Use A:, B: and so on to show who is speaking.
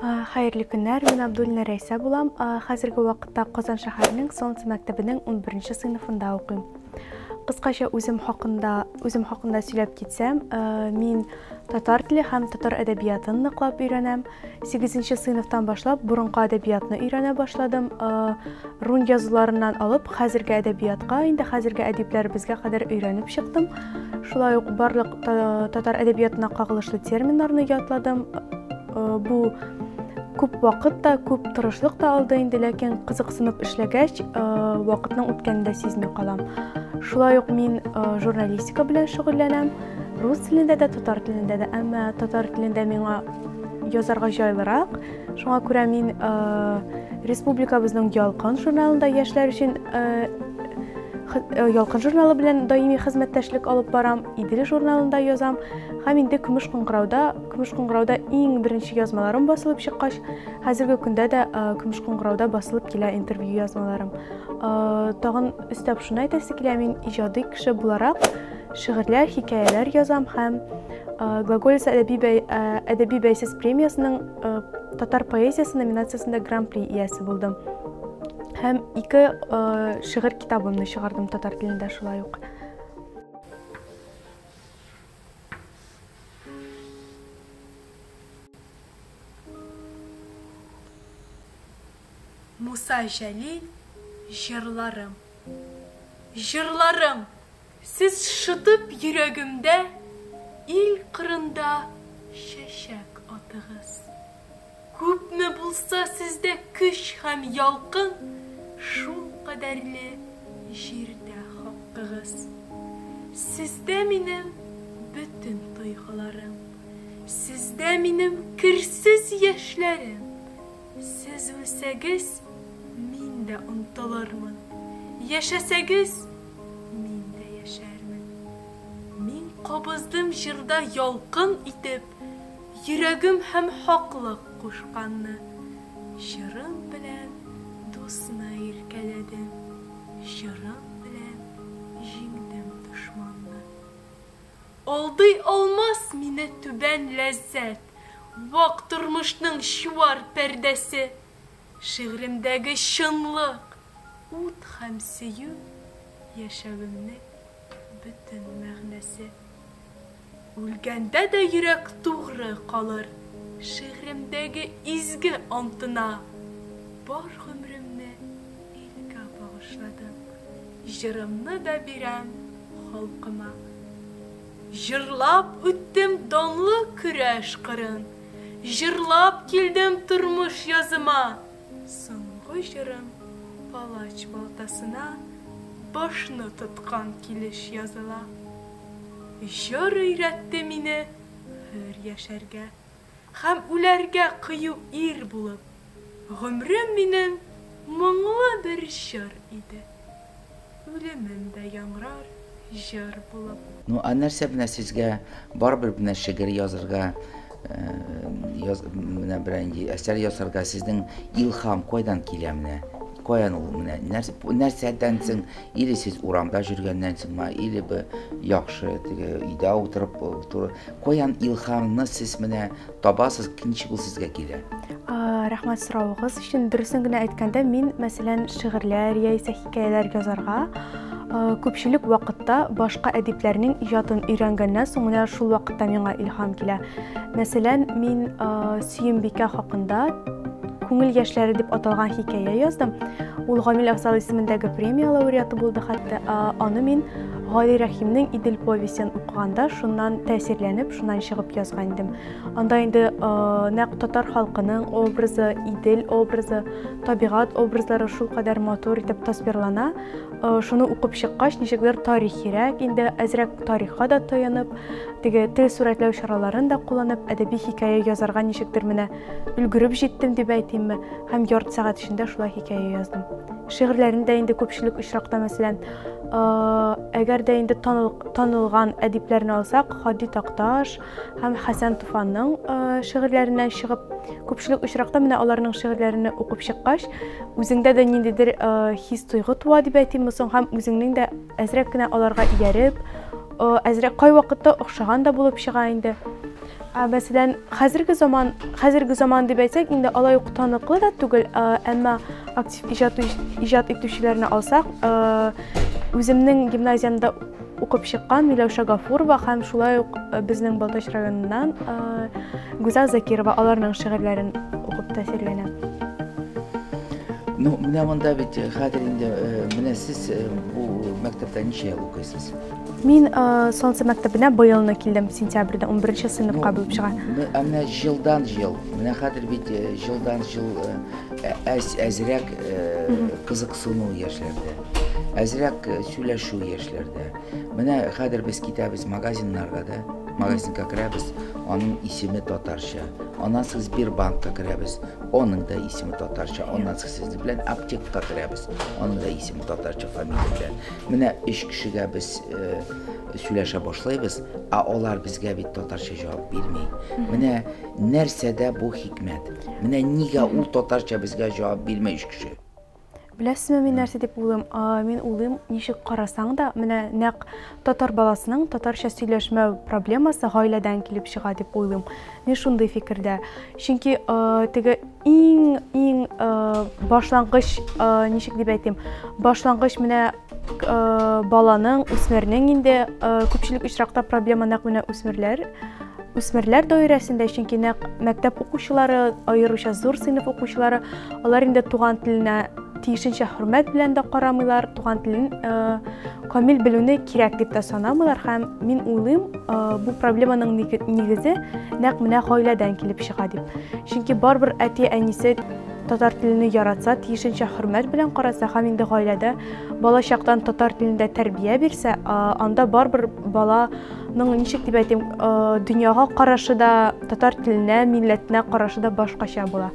A: Хәерле көннәр, мин Абдуллина Рәйсә булам. Хәзерге вакытта Казан шәһәренең Солнце мәктәбенең 11 сыйныфында укыйм. Кыскача үзем хакында, үзем хакында сөйләп китсәм, мин татар теле һәм татар әдәбиятын ныклап өйрәнәм. 8 сыйныфтан башлап борынгы әдәбиятны өйрәнә башладым. Рун язуларыннан алып хәзерге әдәбиятка, инде хәзерге әдипләребезгә кадәр өйрәнеп чыктым. Шулай ук барлык татар әдәбиятына кагылышлы терминнарны ятладым. Бу күп вакыт та, күп тырышлык та алды инде, ләкин кызыксынып эшләгәч, вакытның үткәнен дә сизми калам. Шулай ук мин журналистика белән шөгыльләнәм. Рус телендә дә, татар телендә дә, әмма татар телендә миңа язарга җайлырак. Шуңа күрә мин республикабызның Ялкын журналында яшьләр өчен Ялкын журналы белән даими хезмәттәшлек алып барам, Идел журналында язам һәм инде Көмеш кыңгырауда, Көмеш кыңгырауда иң беренче язмаларым басылып чыккач, хәзерге көндә дә Көмеш кыңгырауда басылып килә интервью язмаларым. Тагын өстәп шуны әйтәсе килә, мин иҗади кеше буларак шигырьләр, хикәяләр язам һәм Глаголица әдәби, әдәби бәйсез премиясенең татар поэзиясе номинациясендә гран-при иясе булдым. Һәм ике шигырь китабымны чыгардым татар телендә шулай ук.
B: Муса Җәлил, җырларым. Җырларым! Сез шытып йөрәгемдә Ил кырында чәчәк атыгыз. Күпме булса сездә көч һәм ялкын, Шул кадәрле җирдә хаккыгыз. Сездә минем бөтен тойгыларым, Сездә минем керсез яшьләрем. Сез үлсәгез, мин дә онтылырмын, Яшәсәгез, мин дә яшәрмен. Мин кабыздым җырда ялкын итеп, Йөрәгем һәм хаклык кушканны. Җырым белән дусны иркәләдем, Җырым белән җиңдем дошманны. Алдый алмас мине түбән ләззәт, Вак тормышның чуар пәрдәсе. Шигъремдәге чынлык, ут һәм сөю, Яшәвемнең бөтен мәгънәсе. Үлгәндә дә йөрәк тугры калыр Шигъремдәге изге антына. Бар гомеремне илгә багышладым, Җырымны да бирәм халкыма. Җырлап үттем данлы көрәш кырын, Җырлап килдем тормыш языма. Соңгы җырым палач балтасына Башны тоткан килеш языла. Җыр өйрәтте мине хөр яшәргә Һәм үләргә кыю ир булып. Гомрем минем моңлы бер җыр иде. Үлемем дә яңрар җыр булып.
C: Ну, ә нәрсә менә сезгә барыбер менә шигырь язырга, яз, менә берәр әсәр ясарга сезнең илһам кайдан килә менә? Каян ул менә? Нәрсә, нәрсәдән соң? Или сез урамда йөргәннән соңмы, или бу яхшы теге өйдә утырып, туры. Каян илһамны сез менә табасыз, ничек ул сезгә килә?
A: Рәхмәт соравыгыз өчен. Дөресен генә әйткәндә, мин, мәсәлән, шигырьләр яисә хикәяләр язарга күпчелек вакытта башка әдипләрнең иҗатын өйрәнгәннән соң менә шул вакытта миңа илһам килә. Мәсәлән, мин Сөембикә хакында Күңел яшьләре дип аталган хикәя яздым. Ул Гамил Афзал исемендәге премия лауреаты булды хәтта. Аны мин Гали Рәхимнең Идел повестен укыганда шуннан тәэсирләнеп, шуннан чыгып язган идем. Анда инде нәкъ татар халкының образы, Идел образы, табигать образлары шулкадәр матур итеп тасвирлана. Шуны укып чыккач, ничектер тарихирәк, инде әзрәк тарихка да таянып, теге тел сурәтләү чараларын да кулланып, әдәби хикәя язарга ничектер менә өлгереп җиттем дип әйтимме, һәм ярты сәгать эчендә шулай хикәя яздым. Шигырьләрне дә инде күпчелек очракта, мәсәлән, әгәр дә инде танылган әдипләрне алсак, Һади Такташ һәм Хәсән Туфанның шигырьләреннән чыгып, күпчелек очракта менә аларның шигырьләрен укып чыккач, үзеңдә дә ниндидер хис-тойгы туа дип әйтимме соң, һәм үзеңнең дә әзрәк кенә аларга ияреп, әзрәк кайвакытта охшаган да булып чыга инде. Ә, мәсәлән, хәзерге заман дип әйтсәк, инде алай ук таныклы да түгел, әмма актив иҗат итүчеләрне алсак, үземнең гимназиямдә укып чыккан Миләүшә Гафурова һәм шулай ук безнең Балтач районыннан Гүзәл Закирова, аларның шигырьләрен укып тәэсирләнәм.
C: Ну, менә монда бит хәзер инде менә сез бу мәктәптә ничә ел укыйсыз?
A: Мин Солнце мәктәбенә быелны килдем, сентябрьдә, 11 сыйныфка булып чыга.
C: Ә менә елдан ел, менә хәзер бит елдан ел әзрәк кызыксыну яшьләрдә, әзрәк сөйләшү яшьләрдә. Менә хәзер без китәбез магазиннарга да, магазинга керәбез, аның исеме татарча. Аннан соң Сбербанкка керәбез, аның да исеме татарча. Аннан соң сез белән аптекага керәбез, аның да исеме татарча, фамилия белән. Менә өч кешегә без сөйләшә башлыйбыз, ә алар безгә бит татарча җавап бирми. Менә нәрсәдә бу хикмәт? Менә нигә ул татарча безгә җавап бирми өч кеше?
A: Беләсезме, мин нәрсә дип уйлыйм? Мин уйлыйм, ничек карасаң да, менә нәкъ татар баласының татарча сөйләшмәү проблемасы гаиләдән килеп чыга дип уйлыйм. Мин шундый фикердә. Чөнки теге иң башлангыч, ничек дип әйтим, башлангыч менә баланың, үсмернең инде күпчелек очракта проблема нәкъ менә үсмерләр даирәсендә, чөнки нәкъ мәктәп укучылары, аеруча зур сыйныф укучылары, алар инде туган теленә тиешенчә хөрмәт белән дә карамыйлар, туган телен камил белүне кирәк дип тә санамыйлар. Һәм мин уйлыйм, бу проблеманың нигезе нәкъ менә гаиләдән килеп чыга дип. Чөнки барыбер әти-әнисе татар телене яратса, тиешенчә хөрмәт белән караса һәм инде гаиләдә балачактан татар телендә тәрбия бирсә, анда барыбер баланың, ничек дип әйтим, дөньяга карашы да, татар теленә, милләтенә карашы да башкача була.